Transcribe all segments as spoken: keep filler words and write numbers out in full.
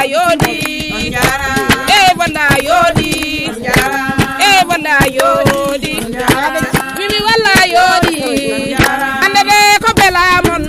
Yooɗi. E bonda yooɗi. E bonda yooɗi. Mimi walla yooɗi. Hande ɓe ko bela mon.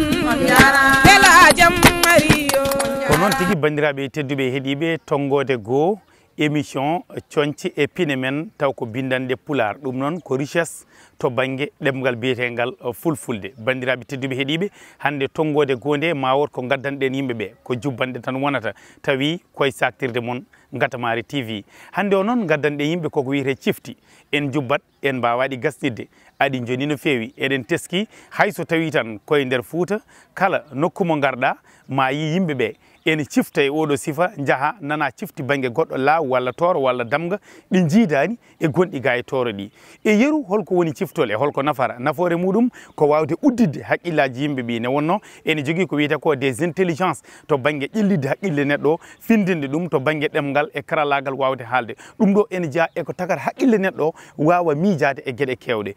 Bela jam mari yo. Ko noon tigi, banndiraaɓe tedduɓe heɗiiɓe, tonngoode goo, émission Coñce e Pine Men, taw ko binndanɗe Pulaar. Ɗum noon ko richesse to bannge ɗemngal biyeteengal, uh, Fulfulde. Banndiraaɓe tedduɓe heɗiiɓe, hannde tonngoode goo nde, ma wood ko ngaddanɗen yimɓe ɓe, ko jubbanɗe tan wonata, tawi koye saaktirde mon Ngatamaari T V. Hannde o noon, ngaddanɗen yimɓe koko wiyetee cifti. En njubbat, en mbaawa ɗi gasnitde. Aɗi njoni no feewi. Eɗen teski, hay so tawii tan koye nder Fuuta, kala nokku mo ngarɗaa, ma yii yimɓe ɓe ene cifta e ooɗoo sifa, njaha nana cifti bannge goɗɗo, laaw walla tooro walla damga, ɗi njiidaani e gonɗi gaa e tooro ɗi. E yeru, holko woni ciftol e holko nafata? Nafoore muɗum ko waawde udditde hakkillaaji yimɓe ɓe, ne wonnoo ene jogii ko wiyetee ko des intelligences to bannge ƴellitde hakkille neɗɗo, findinde ɗum to bannge ɗemngal e karallaagal, waawde haalde. Ɗum ɗo ene jeyaa e ko tagata hakkille neɗɗo waawa miijaade e geɗe keewɗe.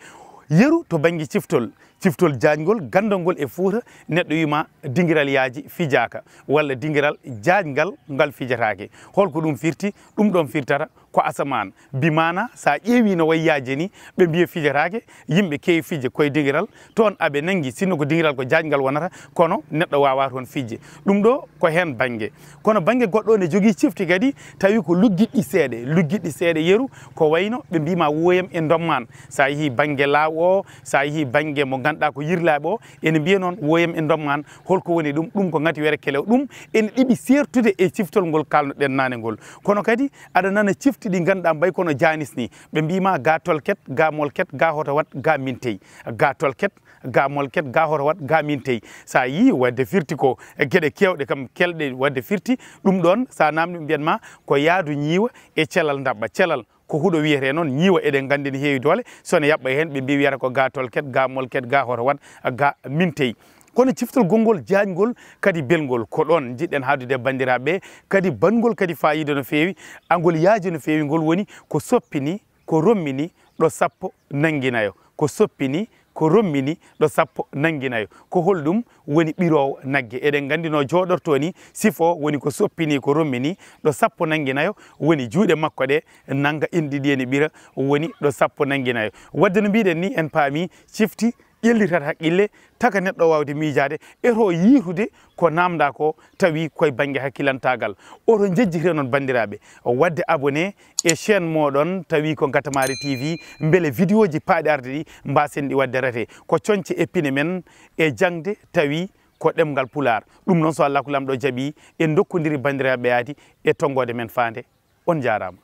Yeru to bannge ciftol, ciftol jaajngol, ganndal ngol e Fuuta, neɗɗo wiima dingiral yaaji fijaaka, walla dingiral jaajngal ngal fijataake. Holko ɗum firti? Ɗum ɗoon firtata ko asamaan. Bi maana, so a ƴeewi no wayi yaaji ni, ɓe mbiya fijataake, yimɓe keewi fijde koye dingiral, toon aɓe nanngi, sinno ko dingiral ko jaajngal wonata, kono neɗɗo waawaa toon fijde. Ɗum ɗo ko heen bannge. Kono bannge goɗɗo ne jogii cifti kadi, tawi ko luggiɗɗi seeɗe. Luggiɗɗi seeɗe yeru, ko wayno ɓe mbiima wooyam e ndommaan. So a yehii bannge laaw o, so a yehii bannge mo ngannduɗaa ko yirlaaɓe o, ene mbiya noon wooyam e ndommaan. Holko woni ɗum? Ɗum ko ngati were kelew. Ɗum ene ɗiɓi seertude e ciftol ngol kaalno-ɗen naane ngol. Kono kadi aɗa nana cifti ɗi ngannduɗaa mbayi kono jaanis ni. Ɓe mbiima ga tolket, ga molket, ga hoto wat, ga mintey. Ga tolket, ga molket, ga hoto wat, ga mintey. So a yii wadde firti ko e geɗe keewɗe kam kelɗe wadde firti, ɗum ɗoon so a naamni ɓe mbiyat ma ko yaadu ñiiwa e celal ndaɓɓa. Celal ko huɗo wiyetee noon, ñiiwa eɗen nganndi ne heewi doole, so ne yaɓɓa heen ɓe mbiya wiyata ko ga tolket, ga molket, ga hoto wat, ga mintey. Kono ciftol gonngol jaajngol kadi belngol, ko ɗoon njiɗɗen haaldude e banndiraaɓe ɓe, kadi banngol kadi faayiida no feewi, angol yaaji no feewi, ngol woni ko soppini, ko rommini ɗo sappo nanngi nayo, ko soppini, ko rommini ɗo sappo nanngi nayo. Ko holɗum woni ɓiroowo nagge? Eɗen nganndi no jooɗortoo ni, sifo woni ko soppini, ko rommini ɗo sappo nanngi nayo, woni juuɗe makko ɗe nannga inɗe ɗiɗi ene ɓira, woni ɗo sappo nanngi nayo. Wadde no mbiɗen ni, en paami cifti ƴellitata hakkille, taka neɗɗo waawde miijaade, e to yiitude ko naamndaa ko, tawi koye bannge hakkilantaagal. Oto njejjitire noon, banndiraaɓe, waɗde abonné e chaîne mooɗon, tawi ko Ngatamaari T V, mbele vidéoji paaɗi arde ɗi, mbaasen ɗi waɗde rate. Ko coñce e pine men e jaŋde, tawi ko ɗemngal Pulaar. Ɗum noon, so Allaahu Laamɗo jaɓii, en ndokkondiri banndiraaɓe ɓe aadi e tonngoode men faande. On njaaraama.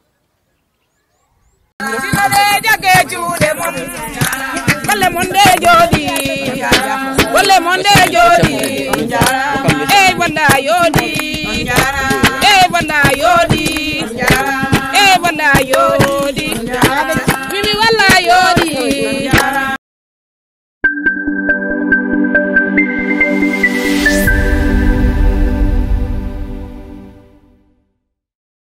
Ɓe jagge juuɗe mon, golle mon ɗe jooɗi, golle mon ɗe jooɗi. Ey wonda yooɗi, ey wonda yooɗi, ey wonda yooɗi.